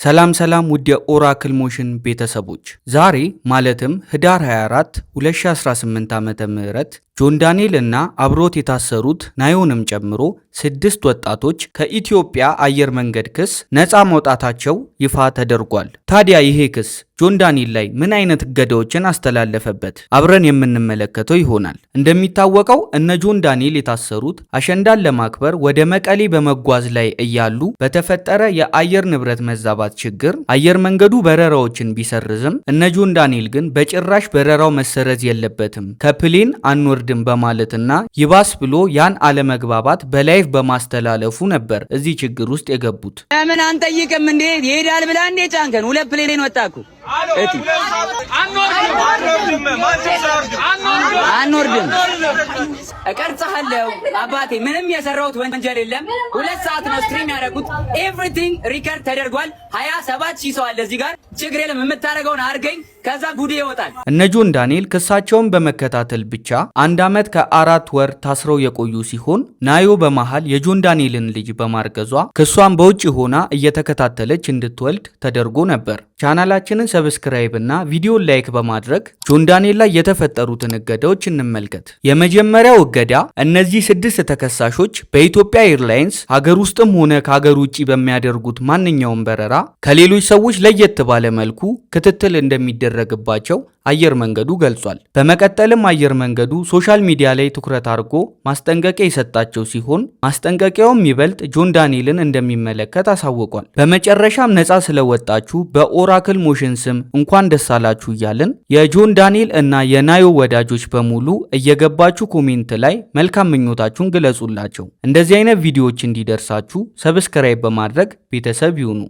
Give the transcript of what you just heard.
ሰላም ሰላም ውድ የ Oracle Motion ቤተሰቦች፣ ዛሬ ማለትም ህዳር 24 2018 ዓ.ም. ጆን ዳንኤል እና አብሮት የታሰሩት ናዮንም ጨምሮ ስድስት ወጣቶች ከኢትዮጵያ አየር መንገድ ክስ ነፃ መውጣታቸው ይፋ ተደርጓል። ታዲያ ይሄ ክስ ጆን ዳንኤል ላይ ምን አይነት እገዳዎችን አስተላለፈበት? አብረን የምንመለከተው ይሆናል። እንደሚታወቀው እነ ጆን ዳንኤል የታሰሩት አሸንዳን ለማክበር ወደ መቀሌ በመጓዝ ላይ እያሉ በተፈጠረ የአየር ንብረት መዛባት ችግር አየር መንገዱ በረራዎችን ቢሰርዝም፣ እነ ጆን ዳንኤል ግን በጭራሽ በረራው መሰረዝ የለበትም፣ ከ plane አንወርድም በማለትና ይባስ ብሎ ያን አለመግባባት በ live በማስተላለፉ ነበር እዚህ ችግር ውስጥ የገቡት። ለምን አንጠይቅም እንዴ? ይሄዳል ብላ እንዴ ጫንከን? ሁለት plane ወጣ እኮ። እቲ አንወርድም። እቀርጽሃለሁ አባቴ። ምንም የሰራሁት ወንጀል የለም። 2 ሰዓት ነው stream ያደረጉት። Everything record ተደርጓል። 27,000 ሰው አለ እዚህ ጋር። ችግር የለም። የምታደርገውን አድርገኝ። ከዛ ጉዴ ይወጣል። እነ ጆን ዳንኤል ክሳቸውን በመከታተል ብቻ 1 ዓመት ከ4 ወር ታስረው የቆዩ ሲሆን፣ ናዮ በመሃል የጆን ዳንኤልን ልጅ በማርገዟ ክሷን በውጭ ሆና እየተከታተለች እንድትወልድ ተደርጎ ነበር። ቻናላችንን subscribe እና ቪዲዮን like በማድረግ ጆን ዳንኤል ላይ የተፈጠሩትን እገዳዎች እንመልከት። የመጀመሪያው እገዳ እነዚህ ስድስት ተከሳሾች በኢትዮጵያ Airlines ሀገር ውስጥም ሆነ ከሀገር ውጭ በሚያደርጉት ማንኛውም በረራ ከሌሎች ሰዎች ለየት ባለ መልኩ ክትትል እንደሚደረግባቸው አየር መንገዱ ገልጿል። በመቀጠልም አየር መንገዱ social media ላይ ትኩረት አድርጎ ማስጠንቀቂያ የሰጣቸው ሲሆን፣ ማስጠንቀቂያውም ይበልጥ ጆን ዳንኤልን እንደሚመለከት አሳውቋል። በመጨረሻም ነፃ ስለወጣችሁ በ Oracle Motion ስም እንኳን ደስ አላችሁ እያልን፣ የጆን ዳንኤል እና የናዮ ወዳጆች በሙሉ እየገባችሁ comment ላይ መልካም ምኞታችሁን ግለጹላቸው። እንደዚህ አይነት ቪዲዮዎች እንዲደርሳችሁ subscribe በማድረግ ቤተሰብ ይሁኑ።